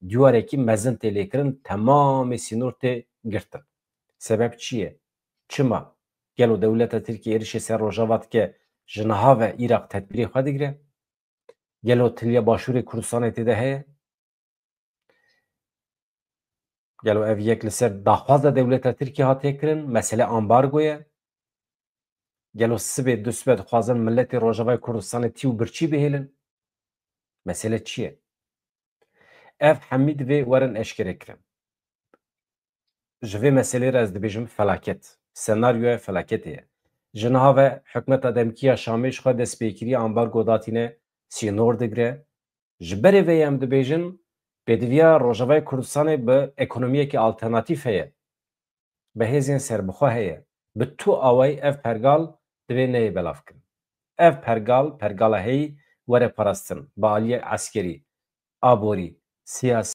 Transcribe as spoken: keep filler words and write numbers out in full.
dîwarekî mezin tê lêkirin, temamê sînor tê girtin. Sebeb çi ye? Çima? Gelo dewleta Tirkiyê êrişê ser Rojava dike, ji niha ve Iraq tedbîrê xwe digire? Gelo tiliya Başûrê Kurdistanê tê de heye? Gelo ev yek li ser daxwaza dewleta Tirkiyê hatiye kirin, mesele ambargo ye? Gelo sibê du sibe dixwazin miletê Rojavayê Kurdistanê tî û birçî bihêlin? Mesele çi ye? Ev hemî divê werin eşkere kirin. Ji vê meselê re ez dibêjim felaket. Senaryoya felaketê ye. Ji niha ve hikûmeta demkî ya Şamê ji xwe destpêkiriya ambargo datîne, sînor digire. Ji berê vê em dibêjin, pêdiviya Rojavayê Kurdistanê bi ekonomiyekî alternatîf heye. Bi hêzên serbixwe heye. Bi tu awayî ev pergal divê neyê belavkirin. Ev pergal, pergala heyî were parastin. Bi aliyê eskerî, aborî, siyasî,